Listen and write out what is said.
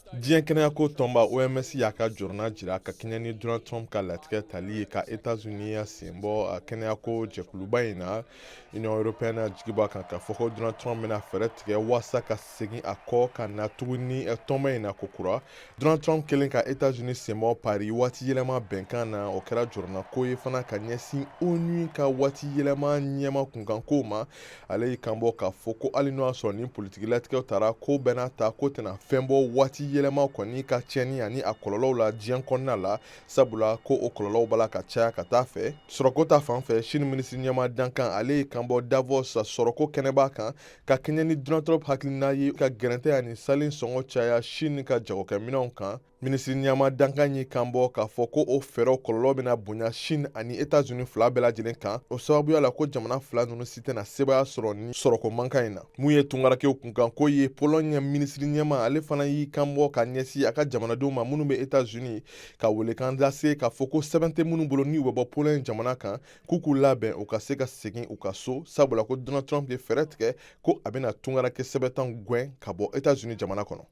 Diɲɛ kɛnɛyako tɔnba OMS y'a ka jɔrɔna jira ka kɛɲɛ ni Donald Trump ka latigɛ tali ye ka Etats-Unis ya sen bɔ kɛnɛyako jɛkuluba in na. Union européenne jigi b'a kan k'a fɔ ko Donald Trump bɛna fɛɛrɛ tigɛ waasa ka segin a kɔ ka na tuguni tɔnba in na kokura. Donald Trump kɛlen ka Etats-Unis sen bɔ Paris waati yɛlɛma bɛnkan na, o kɛra jɔrɔnako ye fana ka ɲɛsin ONU ka waati yɛlɛma ɲɛma kunkankow ma. Ale y'i kanbɔ k'a fɔ ko hali n'o y'a sɔrɔ ni politiki latigɛw tara, ko bɛɛ n'a ta ko tɛna fɛn bɔ waati yɛlɛma kɔni ka tiɲɛni ani a kɔlɔlɔw la diɲɛ kɔnɔna la, sabula ko o kɔlɔlɔw b'a la ka caya ka taa fɛ. Sɔrɔko ta fan fɛ, Chine minisiri ɲɛmaa dankan, ale y'i kanbɔ Davos sɔrɔko kɛnɛba kan ka kɛɲɛ ni Donald Trump hakilina ye ka gɛrɛntɛ ani salen sɔngɔ caya Chine ka jagokɛminɛnw kan. Minisiri ɲɛmaa dankan y'i kanbɔ k'a fɔ ko o fɛɛrɛw kɔlɔlɔ bɛna bonya Chine ani Etats-Unis fila bɛɛ lajɛlen kan. O sababuya la, ko jamana fila ninnu si tɛna sebaaya sɔrɔ ni sɔrɔko mankan in na. Mun ye tungarankew kunkanko ye, Pologne minisiri ɲɛmaa, ale fana y'i kanbɔ ka ɲɛsin a ka jamanadenw ma minnu bɛ Etats-Unis, ka welekan lase k'a fɔ ko sɛbɛn tɛ minnu bolo ni u bɛ bɔ Pologne jamana kan, k'u k'u labɛn u ka se ka segin u ka so, sabula ko Donald Trump ye fɛɛrɛ tigɛ ko a bɛna tungaranke sɛbɛntanw gɛn ka bɔ Etats-Unis jamana kɔnɔ.